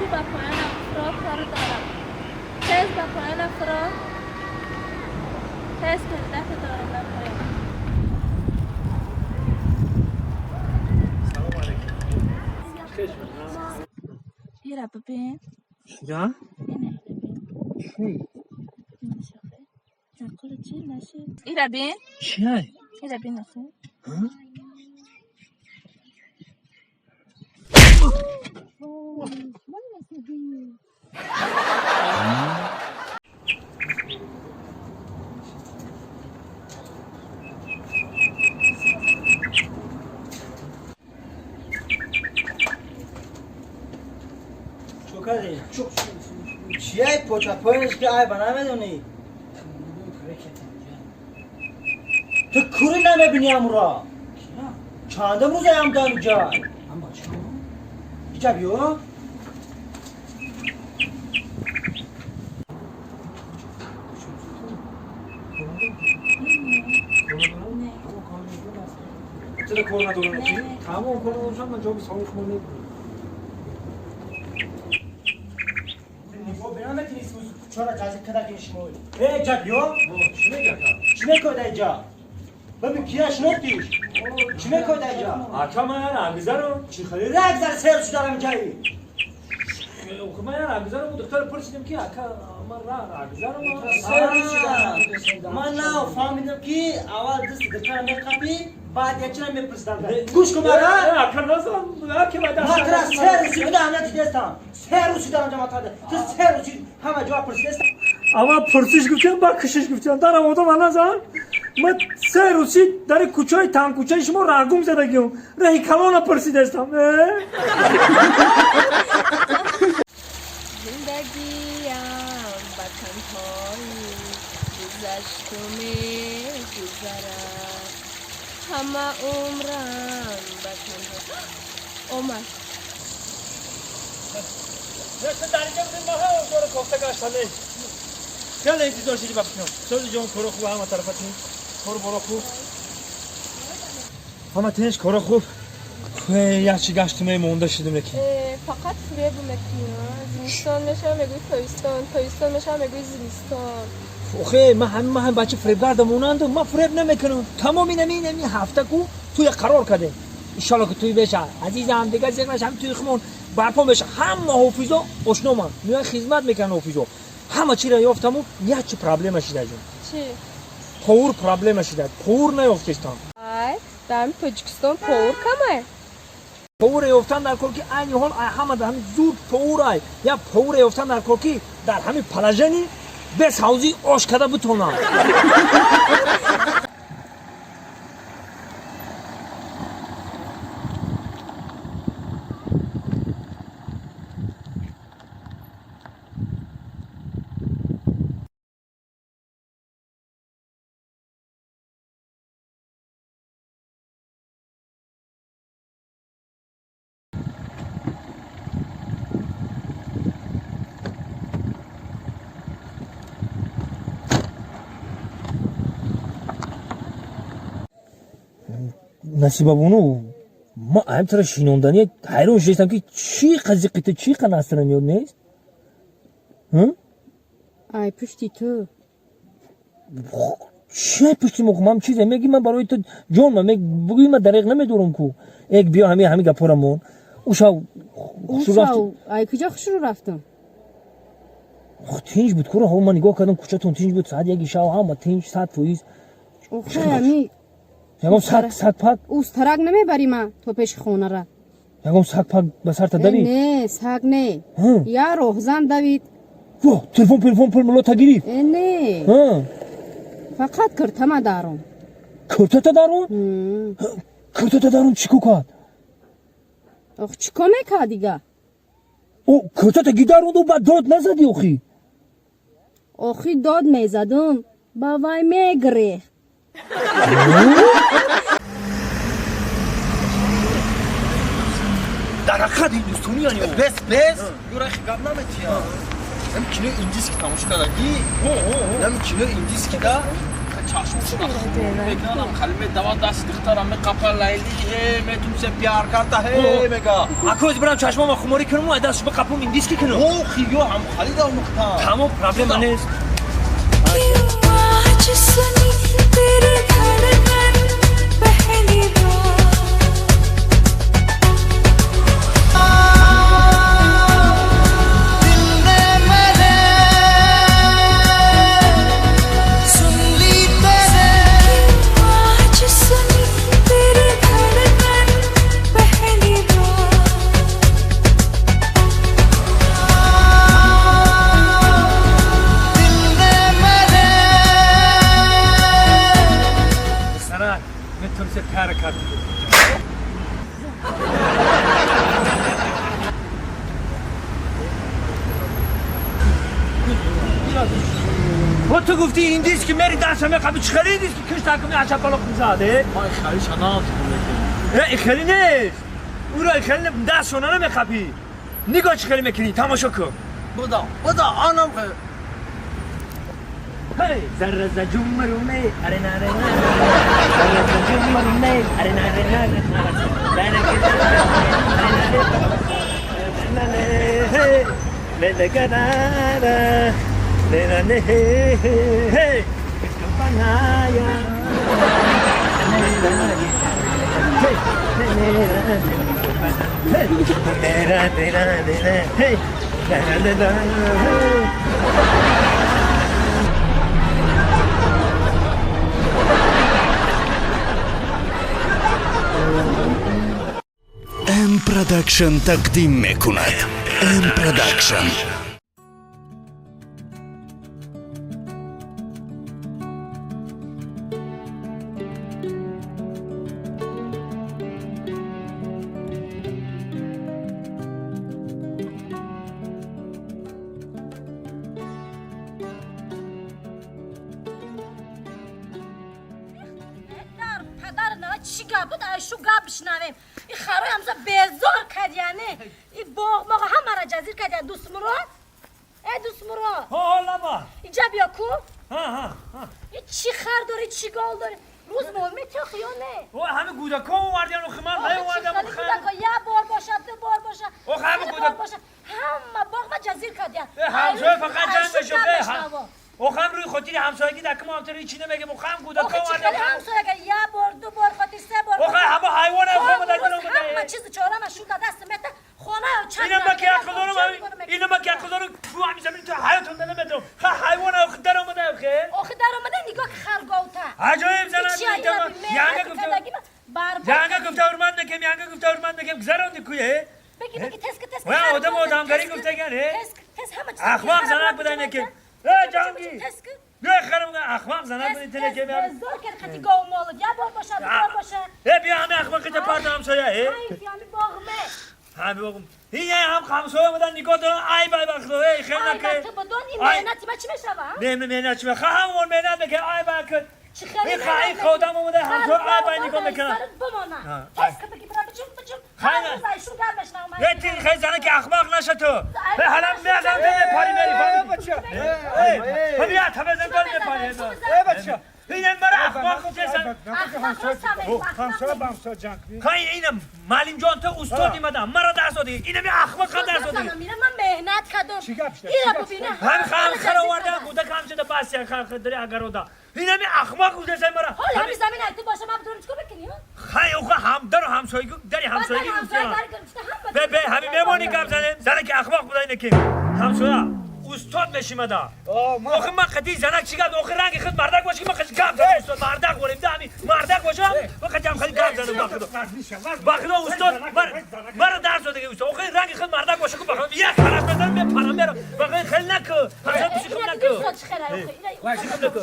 چی با پایان فرا کار دارم. تیز با پایان فرا. تیز که دفع دارم با پایان. سلام علیکم. ایرا ببین. چی؟ اینه ببین. چی؟ نقل چی نشد؟ ایرا بین. چیه؟ ایرا بین آخه. ها؟ چیه پوچا پایش که ای بنا نمیدونی تو کوری نمیبینی امورا چندم روز هم دارم جای اینجا بیو چرا کار ندارم تمام کار ندارم من جواب سوال شما نمیدم. چرا جازه کدا که شما ای جا بیو چی میگه چی میکنه اینجا ببین کیا شناختیش چی میکنه اینجا آقا من انگیزارم چی خیلی رگ زر سر دارم جایی خب من انگیزارم دکتر پرسیدم که آقا من را انگیزارم سر من نه فهمیدم که اول دست دکتر میقپی بعد یک چیز میپرسیدم گوش کن مرا آقا نازم آقا من ما ترا سر روزی بده همه دیدستم سر روزی دارم جماعت تو سر روزی همه جواب پرسیدستم اما پرسش گفتم با کشش گفتم دارم آدم نازم من سه روزی در کوچه تنگ کوچه شما راگم زدگیم رهی کلان پرسیدستم. زندگیم با تنهایی گذشت و میگذرد همه عمرم با تنهایی اومد. خیلی انتظار شدی بخشم سوز جان کارو خوب همه طرفتون کارو بالا خوب همه تنش کارو خوب یه گشت می مونده شدیم یکی فقط فریب میکنی. زمستان میشه میگوی تابستان، تابستان میشه میگوی زمستان. آخه من هم بچه فریبگردم اونند من فریب نمیکنم. تمام این هفته کو توی قرار کرده ان شاءالله که توی بشه عزیزم دیگه ذهنش هم توی خمون برپا بشه. همه حافظا آشنا من میان خدمت میکنن حافظا همه چی را یافتم و یک چی проблема شده جون. چی؟ پاور проблема شده. پاور نیافتستم. ای در تاجیکستان پاور کمه. پاور یافتن در کار که عین حال همه در همین زود پاور ای یا پاور یافتن در کار که در همین پلاژنی بس حوزی آش کده بتونم. насибабону ма ҳамтара шинондани ҳайрон шудастам ки чӣ қазиқи ту чӣ қа настроение нест? Ай пушти ту чӣ пушти мо? Ман чизе меги ман барои ту ҷон ман бугӯи ман дареғ намедорам ку эк биё ҳами ҳами гапора мон ушав ай куҷо хушрӯ рафтам? Тинҷ буд кура ман нигоҳ кардам кӯчатон тинҷ буд соат яки шав ҳама тинҷ 100%. Охе ами ягон саг пак устарак намебари ма то пеши хонара. Ягон саг пак ба сарта давид? Не саг не я роҳзан давид. Во телефон пул мулота гирифт? Не фақат киртама дарон. Киртата дарон? Киртата дарон чӣ ко кард? Ох чӣ ко мекард дига? О киртата гидаронду ба дод назадӣ охи? Охи дод мезадум ба вай мегирехт. дар ҳақиқат ҳиндустонӣ яъне бес бес юрахи гап наметиям. Ам кино индийский тамошо кардагӣ? Ам кино индийский да Чашмошона мекунам, хали медава даст духтара меқапа Лайли, ҳе метумсе пиар карда, ҳе мега. Акоз бирам чашмома хуморӣ кунам, дастш биқапум индиски кунам. Охи ё ҳам хали да омӯхтам. Тамом, проблема нест. تو گفتی این دیست که میری دست همه قبل چه خیلی دیست که کشت حکمی عشب بالا خون زده؟ ما این خیلی شناخت نه این خیلی نیست او را این خیلی دست شنا نمیخپی نگاه چه خیلی میکنی تماشا کن بدا بدا آنم خیلی هی ذره ز جمرومه اره نه نه ذره ز جمرومه اره نه نه نه نه نه نه نه M Production тақдим мекунад. M Production. چی گپ بود؟ شو گپ بشنویم. این خرای همزا بیزار کرد یعنی. این باغ ماغ همه را جزیر کرد یعنی. دوست مراد؟ ای دوست مراد. ها لبا. اینجا بیا کو؟ ها ها ها. این چی خر داری چی گال داری؟ روز مهمه تو خیانه. او همه گودکا آوردن و خمر های آوردن و خر. گودکا یه بار باشه دو بار باشه. او همه گودک باشه. همه باغ ما جزیر کرد یعنی. همسایه فقط جنگ بشه. او خم روی خاطر همسایگی در کم همسایه چی نمیگه مو خم گودکا آوردن. همسایه یه بار دو بار خاطر سه بار. او خم همه حیوان خم در دل اومده. همه چیز چهارم شو دست مت خونه و چند. اینم با کی عقل دارم اینم با کی عقل دارم تو همین زمین تو حیاتم نمیدم. خ حیوان آخ در اومده خیر. آخ در اومده نگاه خرگاوتا. عجایب زنم یانگه گفت. یانگه گفت اورمند نکم یانگه گفت اورمند نکم گذروندی کویه. بگی بگی تسک تسک. و آدم آدمگری گفت گره. تسک تسک همه چیز. اخماق زنک بودن نکم. ای جانگی. بیا خرم اخماق زنک بودن تنکم. زور کرد خطی گاو مالد یه بار باشه دو بار باشه. ای بیا همه اخماق که پرده همسایه. ای همه باغمه. همه باغم. این هم همسایه بودن نگاه دارن ای بای بخدا ای خیلی نکه. ای تو بدون این مهنتی ما چی میشه نه مهنت چی میشه همون مهنت میکنه ای بای کن. چی خیلی این خیلی خودم اومده همسایه ای بای نگاه میکنن. تسک بگی برا بچم بچم. خیلی. تین خیلی زنه که اخماق نشه تو. به حالا میزنم تو پاری میری بچه. ای بیا تا بزن تو پاری. ای بچه. اینم برای اخماق گفتن. همسایه با همسایه جنگ. خیلی اینم معلم جان تو استاد اومدم مرا درس دادی. اینم اخماق هم درس دادی. من مهنت کردم. چی گپ شد؟ اینو ببینه. هم خم خر آوردن گودک هم شده بس خر داری اگر اودا. اینم اخماق گفتن مرا. حالا همین زمین تو باشه من بتونم چیکار بکنیم؟ خیلی اوخه هم در همسایگی دری همسایگی گفتن. به به همین میمونی گپ زنه. زنه که اخماق بوده اینه که همسایه استاد میشیم دا. آخه من قدی زنک چی گفت آخه رنگ خود مردک باشه که من قدی گپ زدم استاد مردک وریم دمی مردک باشم من قدی هم خیلی گپ زدم باخدا باخدا استاد مرا درس داده استاد آخه رنگ خود مردک باشه که باخدا یک خرج بزنم میپرم میرم باخدا خیلی نکو همسایه پیش خود نکو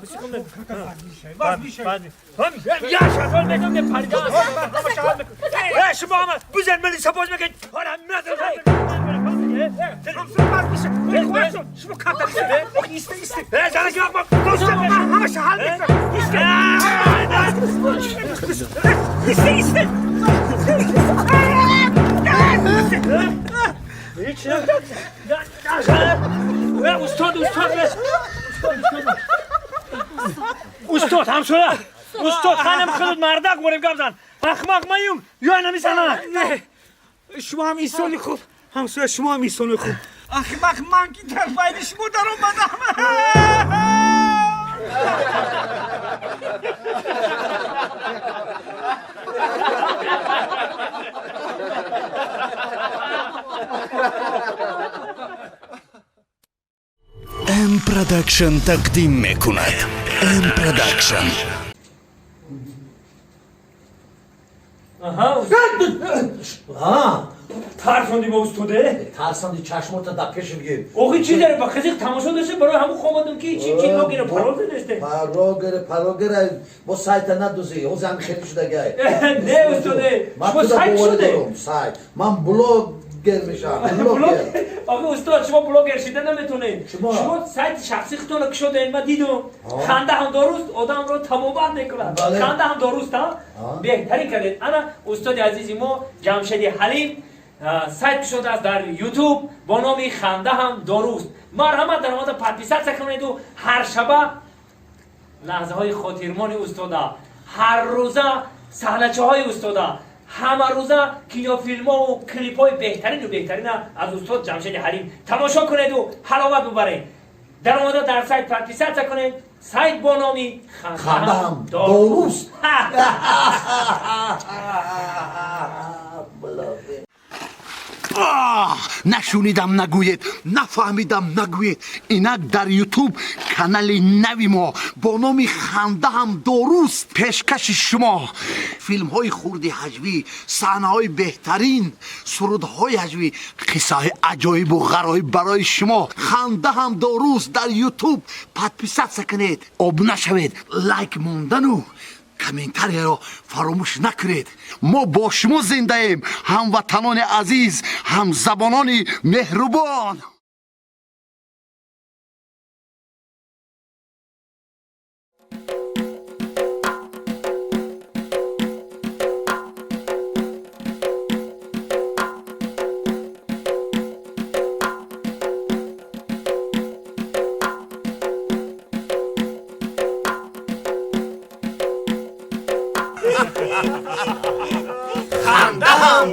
پیش خود نکو یا شطور میدم میپریدم شما هم بزن من سپاس میکنید حالا میزنم شما کارت شده؟ ایسته ایسته. زنک احمق. همش حل میکنم. ایسته. ایسته ایسته. هیچ نه. استاد استاد استاد Устод, ҳамсоя. Устод, ханам худут мардак борем гап зан. Ахмақ маюм, ё намизана. Не. Шумо ҳам инсони хуб. Ҳамсоя, шумо ҳам инсони хуб. Ахмақ ман ки дар байни шумо даромадам. M Production тақдим мекунад. M Production. Аҳа. Тарсонди мо устоде? Тарсонди чашмота дар пеши бигир. Охи чӣ даре ба қизиқ тамошо доште барои ҳамун хомадам ки чи кино гира парол доште. Парогер, парогер бо сайта надузи. Ҳозир ҳам хеле шудагай. Не устоде. Шумо сайт шуде? Сайт. Ман блогер мешавам. Блогер. Охи устод шумо блогер шида наметонед. Шумо сайти шахси худтонро кушодаед ман дидум. Ханда ҳам доруст одамро табобат мекунад. Ханда ҳам доруст ҳа? Беҳтарин кардед. Ана устоди азизи мо Ҷамшеди Ҳалим сайт кушодааст дар YouTube бо номи Ханда ҳам доруст. Марҳамат даромада подписаться кунеду ҳар шаба лаҳзаҳои хотирмони устода, ҳар рӯза саҳначаҳои устода, ҳама рӯза кинофилмову клипҳои беҳтарину беҳтарина аз устод Ҷамшеди Ҳалим тамошо кунеду ҳаловат бубаред. Даромада дар сайт подписаться кунед. Сайт бо номи Ханда ҳам доруст. Нашунидам нагӯед, нафаҳмидам нагӯед. Инак дар Ютуб канали нави мо бо номи Ханда ҳам доруст пешкаши шумо. Филмҳои хурди ҳаҷвӣ, саҳнаҳои беҳтарин, сурудҳои ҳаҷвӣ, қиссаҳои аҷоибу ғароиб барои шумо. Ханда ҳам доруст дар Ютуб подписаться кунед, обуна шавед, лайк мондану комментарияро фаромӯш накунед. Мо бо шумо зиндаем, ҳамватанони азиз, ҳамзабонони меҳрубон. Ханда ҳам